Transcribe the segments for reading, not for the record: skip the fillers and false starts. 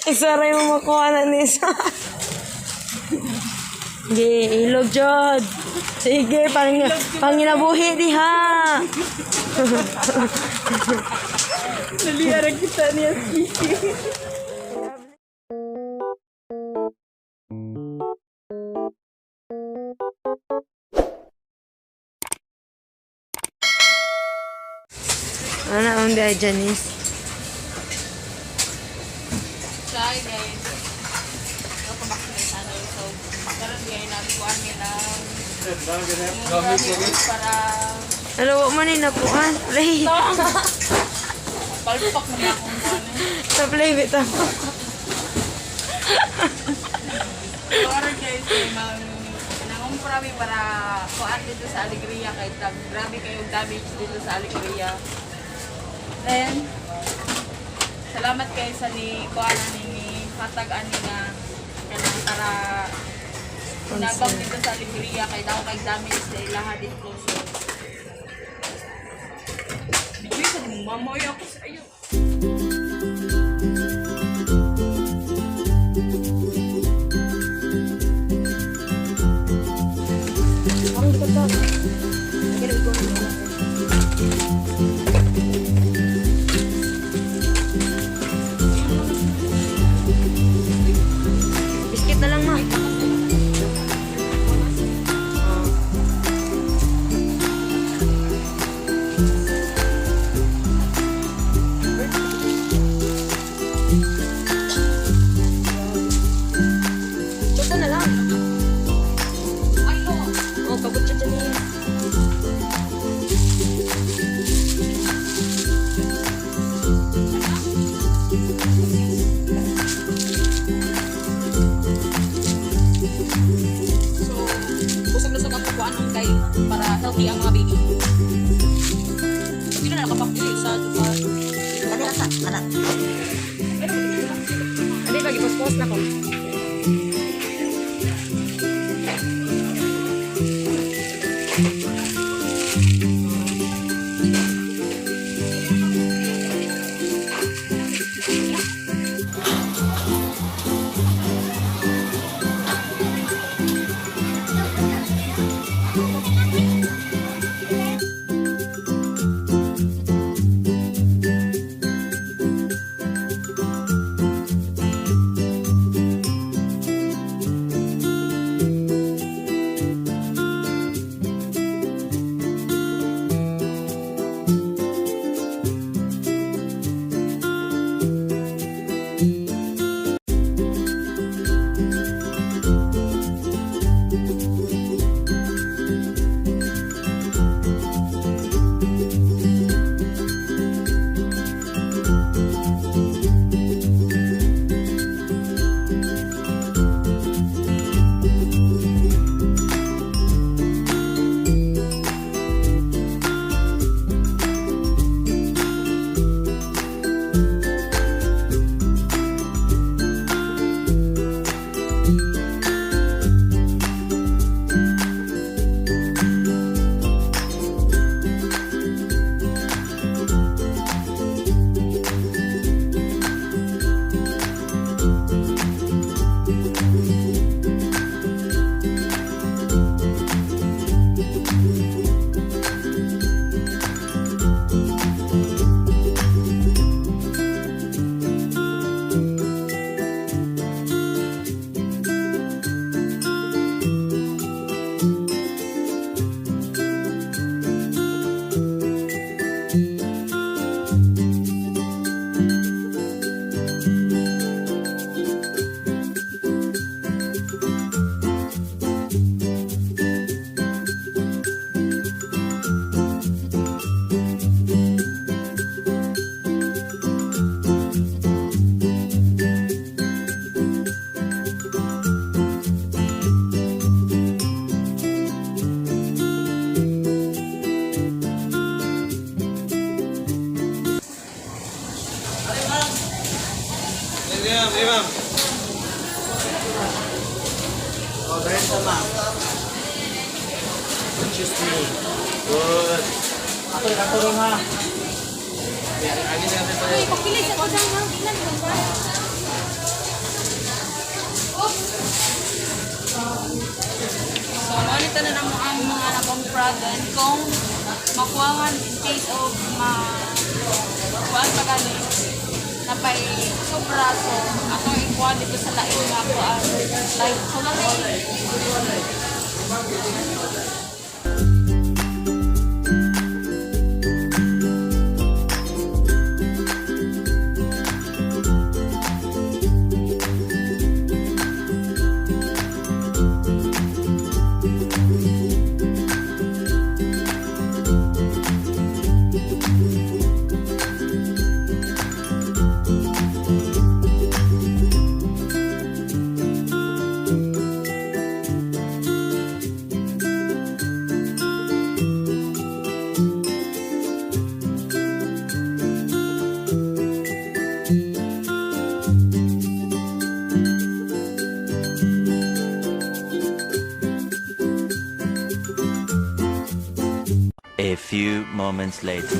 Isa rin mo makuha na ni isa. Sige, ilog jud. Sige, panginabuhi diha. Naliyara kita niya, Kiki. Ano ang di Janice? Hi guys. Welcome back to my channel. So, karon guys, nagkuhan nila. Gamit para Ano wa man ni nakuan? Play. palpak niya akong kuan. Sa play bitaw. So, karon guys, kay mang nangumpra mi para kuan dito sa Alegria kay grabe kayong damage dito sa Alegria. Then, salamat kay sa ni kuan ani ni hatag ani nga kanang para nabang dito sa Alegria kay daw kay damage sa ilaha dito. So, bigay sa mamoy ako sa ayo. Biscuit na lang, ma. Ito na lang. Oh, kabutsa dyan eh. So, busog-lusog ang kukuan ng kay para healthy ang mga baby. Hindi na nakapakili sa diba? Ano sa anak? Ano ba, gipospos na ko. Ma'am, eh, ma'am. Oh, ganun sa ma'am. Excuse me. Good. Ako, ako rin ha. Uy, pakilig sa kudang ha. Tingnan mo ba? So, monitor na namo ang mga nakumpra then kung makuha in case of ma kuan pa gani napay sobra, so ako ikuha dito sa lain nga kuan like so lang. A few moments later.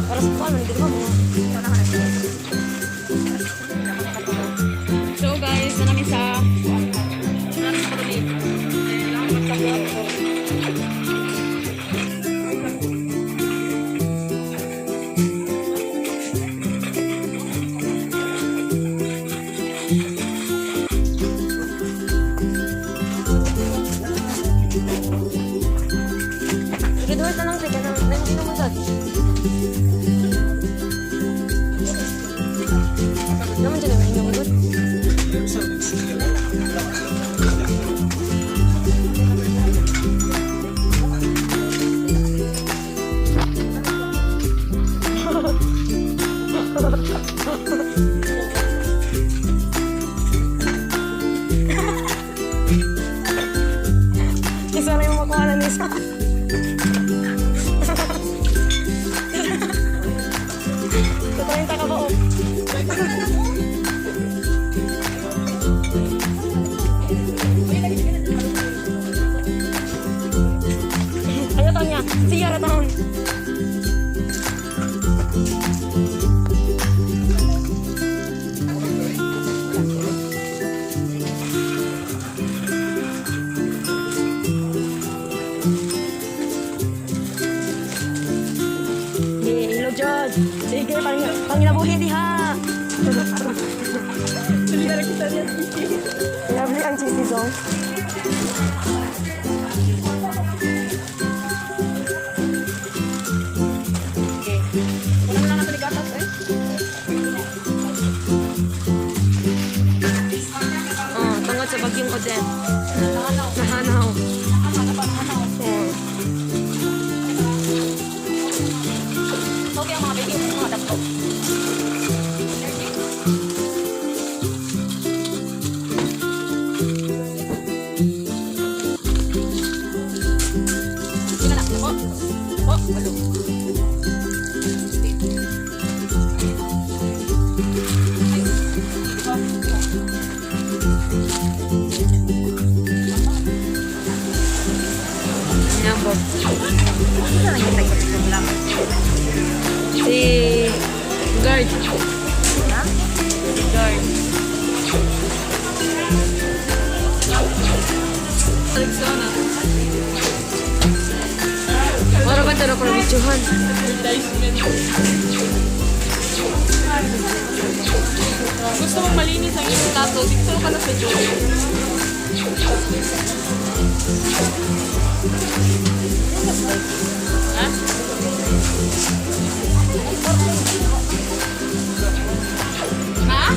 Para sa kuan, hindi ba mo? So guys, na namin sa namin sa Karolit. Kailangan magsagot. Sige, duhat na lang siya. Kanang, hindi naman sa. Naman dyan ang inyong good. Isa na yung makuha na ni isa. Tatrenta ka ba, oh? Ano taon niya? Siya ra taon. Sige, ilog jud. Sige, pang panginabuhi diha. Lovely ang cheesy song. Okay. Wala na lang natin gatas eh. Oh, tungod sa bagyong Odette. Nahanaw. Oh. Okay ang mga baby, mga dako. Energy. Sige na, po. Po, alo. Ay, po. Yan po. Si guard. Si guard. Rexona. Mara ba tara para videohan? Gusto mong malinis ang iyong plato, dito ka na sa Joy. Ha? Ma?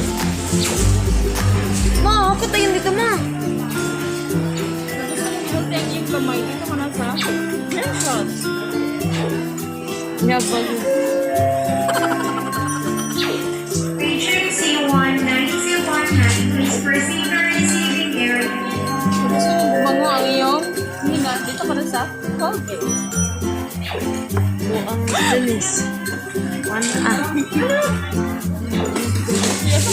Ma, ako tayo dito, ma. Gusto mong healthy ang iyong kamay, dito ka na sa Greenhouse. Yabag. Patient C19219, please proceed to receiving area. Gusto mong bumango ang iyong hina, dito ka na sa Colgate. Ang bilis. One ah. Yes,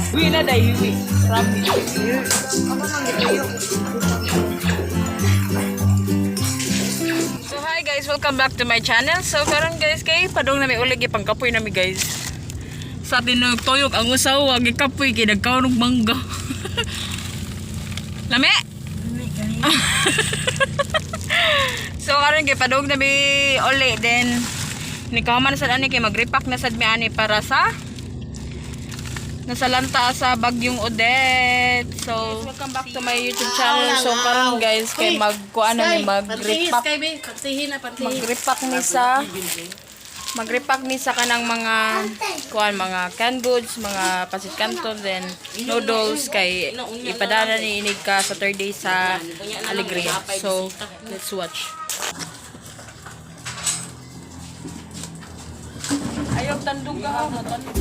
sa Uwi na dahil uwi. Promise. So hi guys, welcome back to my channel. So karon guys kay padung na mi uli gipangkapoy nami guys. Sa tinugtuyok ang usawa gikapoy kay nagkaon og mangga. Lami. So karon kay padung na mi uli, then nikahuman na sad ani kay magrepack na sad mi ani para sa nasalanta sa Bagyong Odette. So, welcome back to my YouTube channel. So, karon guys, kay magkuan na mi mag-repack. Mag-repack ni sa mag-repack ni sa kanang mga kuan, mga canned goods, mga pasit canton, then noodles kay ipadala ni inig ka Saturday sa Alegria. So, let's watch. Ayaw tandog ka ha, matandog.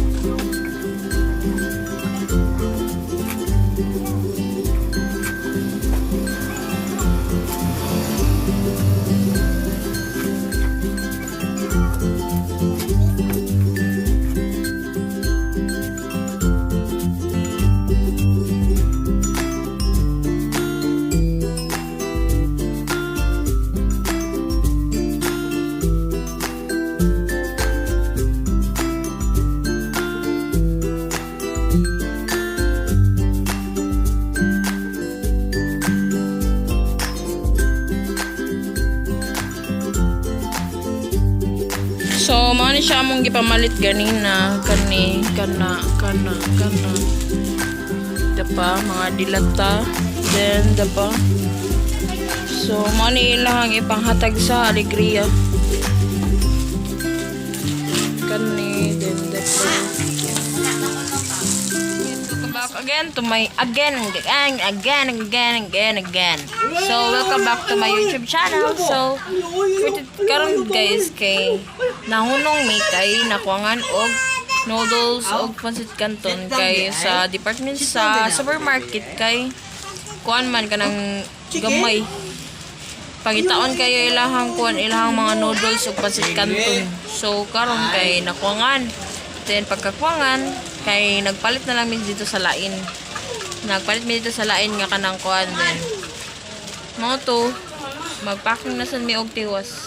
So, mao ni siya among gipamalit ganina, kani, kana, kana, kana. Dapa, mga dilata. Then, dapa. So, mao ni ilahang ipanghatag sa Alegria. Kani, then dapa. Welcome back again to my again again again again again again. So welcome back to my YouTube channel. So for karon guys kay nahunong mi kay nakuangan og noodles og pancit canton kay sa department sa supermarket kay kuan man kanang gamay. Pangitaon kayo ilahang kuan ilahang mga noodles ug pancit canton. So karon kay nakuangan. Then pagkakuangan kay nagpalit na lang mi dito sa lain. Nagpalit mi dito sa lain nga kanang kuan, then mao to magpacking na sad mi og tiwas.